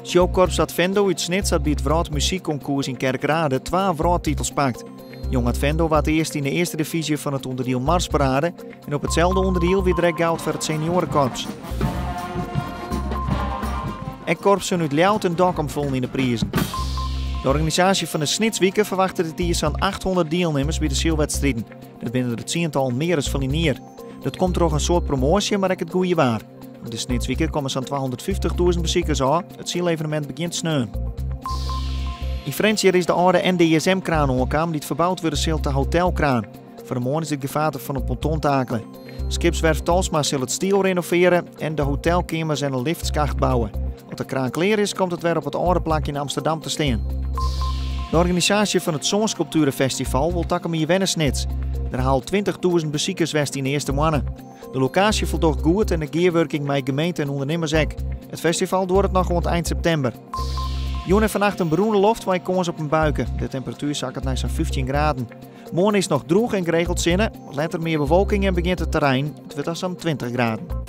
Showkorps Advendo út Snits hat by it wrâldmuzykkonkoers yn Kerkrade twa wrâldtitels pakt. Jong Advendo waard earste yn de earste divyzje fan it ûnderdiel Marsparade en op itselde ûnderdiel wie der ek goud foar it senioarekorps. Ek korpsen út Ljouwert en Dokkum foelen yn de prizen. De organisaasje fan de Snitswike ferwachtet dit jier sa'n 800 dielnimmers by de sylwedstriden. Dat binne der tsientallen mear as ferline jier. Dat komt troch in soad promoasje, mar ek it goede waar. Op de Snitswike komme sa'n 250.000 besikers ôf. It sylevenemint begjint sneon. Yn Frjentsjer is de âlde NDSM-kraan oankaam dy't ferboud wurde sil ta hotelkraan. Foar de moarn is it gefaarte fan it ponton takele. Skipswerf Talsma sil it stiel renoveare en de hotelkeamers en de liftskacht bouwe. As de kraan klear is, komt it wer op it âlde plak yn Amsterdam te stean. De organisaasje fan it Sânskulptuerefestival wol takom jier wer nei Snits. Der ha al 20.000 besikers west yn de earste moanne. De lokaasje foldocht goed en de gearwurking mei gemeente en ûndernimmers ek. It festival duorret noch oant ein septimber. Jûn en fannacht in berûne loft mei kâns op in buike. De temperatuer sakket nei sa'n 15 graden. Moarn is noch drûch en geregeld sinne. Letter mear bewolking en begjint it te reinen. It wurdt dan sa'n 20 graden.